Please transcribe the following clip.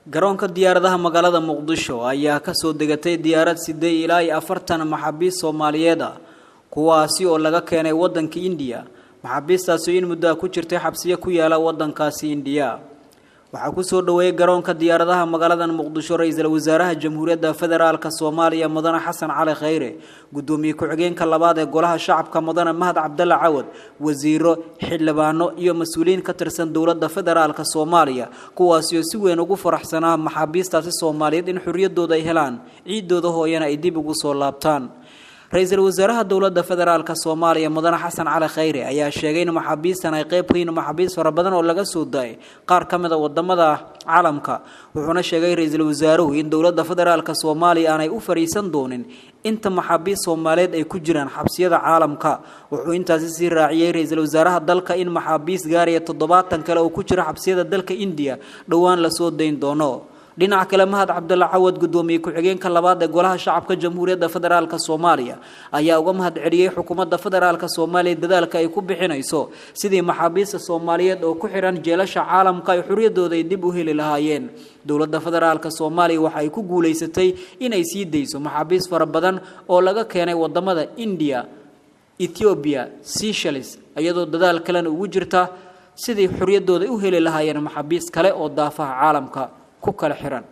Garoonka diyaaradaha magaalada Muqdisho ayaa kasoo degatay diyaarad 48 maxaabiis Soomaaliyeed ah, kuwaasi oo laga keenay wadanka Indiya. Maxaabiistaasi in muddo ah ku jirtay xabsiyo ku yaala wadankaasi Indiya. Waxaa kusoo dhaweeyay garoonka diyaaradaha magaalada Muqdisho ra-iisul wasaaraha Jamhuuriyadda Federaalka Soomaaliya, Mudane Xasan Cali Khayre, gudoomiye ku-xigeenka labaad ee Golaha Shacabka, Mudane Mahad Cabdalla Cawad, wasiiro, xildhibaano iyo mas-uuliyiin ka tirsan dowladda federaalka Soomaaliya, kuwaasi oo si weyn ugu faraxsanaa maxaabiistaasi Soomaaliyeed in xorriyaddooda ay helaan, ciidooda hooyana ay dib ugu soo laabtaan. Ra-iisul wasaaraha dowladda federaalka Soomaaliya, Mudane Xasan Cali Khayre, ayaa sheegay in maxaabiistan ay qeyb ka yihiin maxaabiis fara badan oo laga soo daayay qaar ka mid a wadamada caalamka. Wuxuuna sheegay ra-iisul wasaaruhu in dowladda federaalka Soomaaliya aanay u fariisan doonin inta maxaabiis Soomaaliyeed ay ku jiraan xabsiyada caalamka. Wuxuu intaasi sii raaciyey ra-iisul wasaaraha dalka in maxaabiis gaaraya 70 kale oo ku jira xabsiyada dalka Indiya dhowaan lasoo dayn doono. Dhinaca kale, Mahad Cabdalla Cawad, gudoomiye ku-xigeenka labaad ee Golaha Shacabka Jamhuuriyadda Federaalka Soomaaliya, ayaa uga mahad celiyey xukuumadda federaalka Soomaaliya dadaalka ay ku bixinayso sidii maxaabiista Soomaaliyeed oo ku xiran jeelasha caalamka ay xorriyaddooda ay dib u heli lahaayeen. Dowladda federaalka Soomaaliya waxa ay ku guulaysatay inay sii dayso maxaabiis fara badan oo laga keenay wadamada Indiya, Ethiopia, Seychelles, iyadoo dadaal kalena ugu jirta sidii xorriyaddooda u heli lahaayeen maxaabiis kale oo daafaha caalamka ku kala xiran.